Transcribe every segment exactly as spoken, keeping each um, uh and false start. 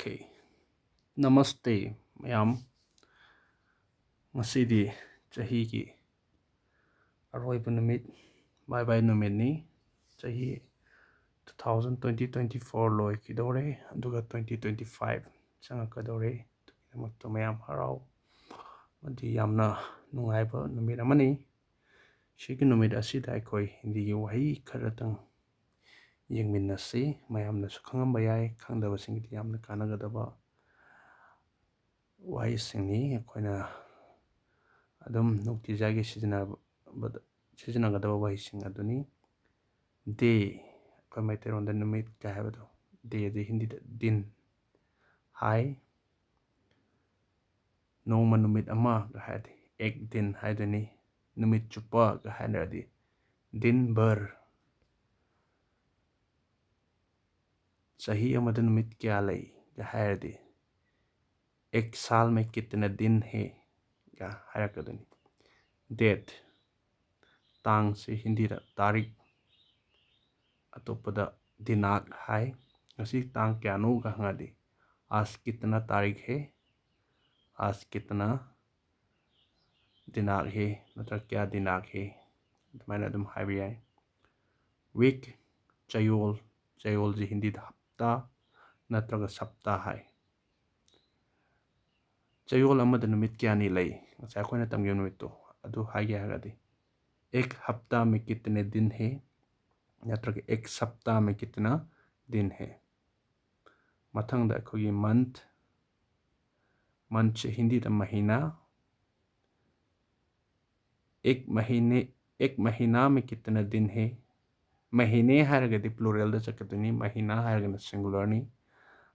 Okay. Namaste, ꯃꯌꯥꯝ꯫ ꯉꯁꯤꯗꯤ ꯆꯍꯤꯒꯤ ꯑꯔꯣꯏꯕ ꯅꯨꯃꯤꯠ, bye bye ꯅꯨꯃꯤꯠꯅꯤ꯫ ꯆꯍꯤ two thousand twenty, twenty-four ꯂꯣꯏꯈꯤꯗꯧꯔꯦ, ꯑꯗꯨꯒ twenty twenty-five ꯆꯪꯉꯛꯀꯗꯧꯔꯦ꯫ ꯑꯗꯨꯒꯤꯗꯃꯛꯇ ꯃꯌꯥꯝ ꯍꯔꯥꯎ ꯑꯃꯗꯤ ꯌꯥꯝꯅ ꯅꯨꯡꯉꯥꯏꯕ ꯅꯨꯃꯤꯠ ꯑꯃꯅꯤ꯫ ꯁꯤꯒꯤ ꯅꯨꯃꯤꯠ ꯑꯁꯤꯗ ꯑꯩꯈꯣꯏ ꯍꯤꯟꯗꯤꯒꯤ ꯋꯥꯍꯩ ꯈꯔꯇꯪ ꯌꯦꯡꯃꯤꯟꯅꯁꯤ꯫ ꯃꯌꯥꯝꯅꯁꯨ ꯈꯪꯉꯝꯕ ꯌꯥꯏ, ꯈꯪꯗꯕꯁꯤꯡꯒꯤꯗꯤ ꯌꯥꯝꯅ ꯀꯥꯟꯅꯒꯗꯕ ꯋꯥꯍꯩꯁꯤꯡꯅꯤ꯫ ꯑꯩꯈꯣꯏꯅ ꯑꯗꯨꯝ ꯅꯨꯡꯇꯤꯖꯥꯒꯤ ꯁꯤꯖꯤꯟꯅꯕꯗ, ꯁꯤꯖꯤꯟꯅꯒꯗꯕ ꯋꯥꯍꯩꯁꯤꯡ ꯑꯗꯨꯅꯤ꯫ Day, ꯑꯩꯈꯣꯏ ꯃꯩꯇꯩꯂꯣꯟꯗ ꯅꯨꯃꯤꯠ ꯀꯥꯏ ꯍꯥꯏꯕꯗꯣ, day ꯑꯗꯨ ꯍꯤꯟꯗꯤꯗ ꯗꯤꯟ ꯍꯥꯏ꯫ ꯅꯣꯡꯃ, ꯅꯨꯃꯤꯠ ꯑꯃꯒ ꯍꯥꯏꯔꯗꯤ ꯑꯦꯛ ꯗꯤꯟ ꯍꯥꯏꯗꯣꯏꯅꯤ꯫ ꯅꯨꯃꯤꯠ ꯆꯨꯞꯄꯒ ꯍꯥꯏꯔꯗꯤ ꯗꯤꯟ ꯚꯔ꯫ ꯆꯍꯤ ꯑꯃꯗ ꯅꯨꯃꯤꯠ ꯀꯌꯥ ꯂꯩꯒ ꯍꯥꯏꯔꯗꯤ ꯑꯦꯛ ꯁꯥꯜ ꯃꯦ ꯀꯤꯇꯅ ꯗꯤꯟ ꯍꯦ ꯒ ꯍꯥꯏꯔꯛꯀꯗꯣꯏꯅꯤ꯫ Date, ꯇꯥꯡꯁꯤ ꯍꯤꯟꯗꯤꯗ ꯇꯥꯔꯤꯛ, ꯑꯇꯣꯞꯄꯗ ꯗꯤꯅꯥꯛ ꯍꯥꯏ꯫ ꯉꯁꯤ ꯇꯥꯡ ꯀꯌꯥꯅꯣꯒ ꯍꯪꯉꯗꯤ ꯑꯥꯖ ꯀꯤꯇꯅ ꯇꯥꯔꯤꯛ ꯍꯦ, ꯑꯥꯖ ꯀꯤꯇꯅ ꯗꯤꯅꯥꯛ ꯍꯦ ꯅꯠꯇ꯭ꯔꯒ ꯀꯌꯥ ꯗꯤꯅꯥꯛ ꯍꯦ, ꯑꯗꯨꯃꯥꯏꯅ ꯑꯗꯨꯝ ꯍꯥꯏꯕ ꯌꯥꯏ꯫ Week, ꯆꯌꯣꯜ, ꯆꯌꯣꯜꯁꯤ ꯍꯤꯟꯗꯤꯗ ꯍꯞꯇꯥ ꯅꯠꯇ꯭ꯔꯒ ꯁꯞꯇꯥ ꯍꯥꯏ꯫ ꯆꯌꯣꯜ ꯑꯃꯗ ꯅꯨꯃꯤꯠ ꯀꯌꯥꯅꯤ ꯂꯩ? ꯉꯁꯥꯏ ꯑꯩꯈꯣꯏꯅ ꯇꯝꯈꯤꯕ ꯅꯨꯃꯤꯠꯇꯣ ꯑꯗꯨ ꯍꯥꯏꯒꯦ ꯍꯥꯏꯔꯒꯗꯤ ꯑꯦꯛ ꯍꯞꯇꯥ ꯃꯦ ꯀꯤꯇꯅꯦ ꯗꯤꯟ ꯍꯦ ꯅꯠꯇ꯭ꯔꯒ ꯑꯦꯛ ꯁꯞꯇꯥ ꯃꯦ ꯀꯤꯇꯅꯥ ꯗꯤꯟ ꯍꯦ꯫ ꯃꯊꯪꯗ ꯑꯩꯈꯣꯏꯒꯤ month, monthꯁꯦ ꯍꯤꯟꯗꯤꯗ ꯃꯍꯤꯅꯥ꯫ एक महीने, एक महीना में कितने दिन है? ꯃꯍꯤꯅꯦ ꯍꯥꯏꯔꯒꯗꯤ pluralꯗ ꯆꯠꯀꯗꯣꯏꯅꯤ, ꯃꯍꯤꯅꯥ ꯍꯥꯏꯔꯒꯅ singularꯅꯤ꯫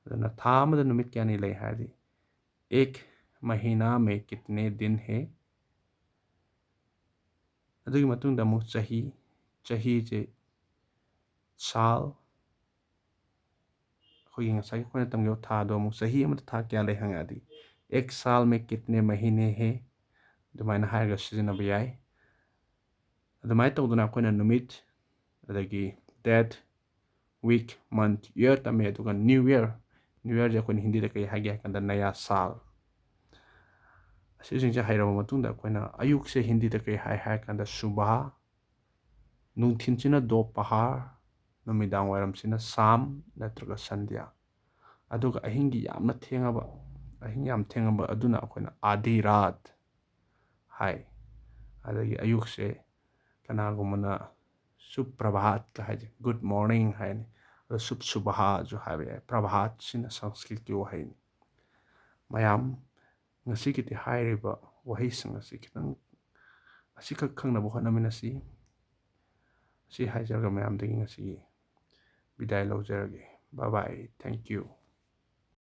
ꯑꯗꯨꯅ ꯊꯥ ꯑꯃꯗ ꯅꯨꯃꯤꯠ ꯀꯌꯥꯅꯤ ꯂꯩ ꯍꯥꯏꯔꯗꯤ एक महीना में कितने दिन है? ꯑꯗꯨꯒꯤ ꯃꯇꯨꯡꯗ ꯑꯃꯨꯛ ꯆꯍꯤ, ꯆꯍꯤꯁꯦ ꯁꯥꯜ, ꯑꯩꯈꯣꯏꯒꯤ ꯉꯁꯥꯏꯒꯤ ꯑꯩꯈꯣꯏꯅ ꯇꯝꯈꯤꯕ ꯊꯥꯗꯣ ꯑꯃꯨꯛ ꯆꯍꯤ ꯑꯃꯗ ꯊꯥ ꯀꯌꯥ ꯂꯩ ꯍꯪꯉꯛꯑꯗꯤ एक साल में कितने महीने हैं ꯑꯗꯨꯃꯥꯏꯅ ꯍꯥꯏꯔꯒ ꯁꯤꯖꯤꯟꯅꯕ ꯌꯥꯏ꯫ ꯑꯗꯨꯃꯥꯏꯅ ꯇꯧꯗꯅ ꯑꯩꯈꯣꯏꯅ ꯅꯨꯃꯤꯠ, ꯑꯗꯒꯤ date, week, month, year ꯇꯝꯃꯦ, ꯑꯗꯨꯒ new year, New Yearꯁꯦ ꯑꯩꯈꯣꯏꯅ ꯍꯤꯟꯗꯤꯗ ꯀꯩ ꯍꯥꯏꯒꯦ ꯍꯥꯏ ꯀꯥꯟꯗ ꯅꯌꯥ ꯁꯥꯜ꯫ ꯑꯁꯤꯁꯤꯡꯁꯦ ꯍꯩꯔꯕ ꯃꯇꯨꯡꯗ ꯑꯩꯈꯣꯏꯅ ꯑꯌꯨꯛꯁꯦ ꯍꯤꯟꯗꯤꯗ ꯀꯩ ꯍꯥꯏ ꯍꯥꯏ ꯀꯥꯟꯗ ꯁꯨꯕꯥ, ꯅꯨꯡꯊꯤꯟꯁꯤꯅ ꯗꯣꯄꯍꯥꯔ, ꯅꯨꯃꯤꯗꯥꯡ ꯋꯥꯏꯔꯝꯁꯤꯅ ꯁꯥꯝ ꯅꯠꯇ꯭ꯔꯒ ꯁꯟꯙ꯭ꯌꯥ꯫ ꯑꯗꯨꯒ ꯑꯍꯤꯡꯒꯤ ꯌꯥꯝꯅ ꯊꯦꯡꯉꯕ, ꯑꯍꯤꯡ ꯌꯥꯝ ꯊꯦꯡꯉꯕ ꯑꯗꯨꯅ ꯑꯩꯈꯣꯏꯅ ꯑꯥꯙꯤ ꯔꯥꯠ ꯍꯥꯏ꯫ ꯑꯗꯒꯤ ꯑꯌꯨꯛꯁꯦ ꯀꯅꯥꯒꯨꯝꯕꯅ ꯁꯨꯄ꯭ꯔꯚꯥꯠꯀ ꯍꯥꯏꯁꯦ, ꯒꯨꯗ ꯃꯣꯔꯅꯤꯡ ꯍꯥꯏꯅꯤ꯫ ꯑꯗꯣ ꯁꯨꯞ ꯁꯨꯚꯥꯁꯨ ꯍꯥꯏꯕ ꯌꯥꯏ꯫ ꯄ꯭ꯔꯚꯥꯠꯁꯤꯅ ꯁꯪꯁꯀ꯭ꯔꯤꯠꯀꯤ ꯋꯥꯍꯩꯅꯤ꯫ ꯃꯌꯥꯝ, ꯉꯁꯤꯒꯤꯗꯤ ꯍꯥꯏꯔꯤꯕ ꯋꯥꯍꯩꯁꯤꯡ ꯑꯁꯤ ꯈꯤꯇꯪ ꯑꯁꯤꯈꯛ ꯈꯪꯅꯕ ꯍꯣꯠꯅꯃꯤꯟꯅꯁꯤ꯫ ꯑꯁꯤ ꯍꯥꯏꯖꯔꯒ ꯃꯌꯥꯝꯗꯒꯤ ꯉꯁꯤꯒꯤ ꯕꯤꯗꯥꯏ ꯂꯧꯖꯔꯒꯦ꯫ Bye bye. Thank you.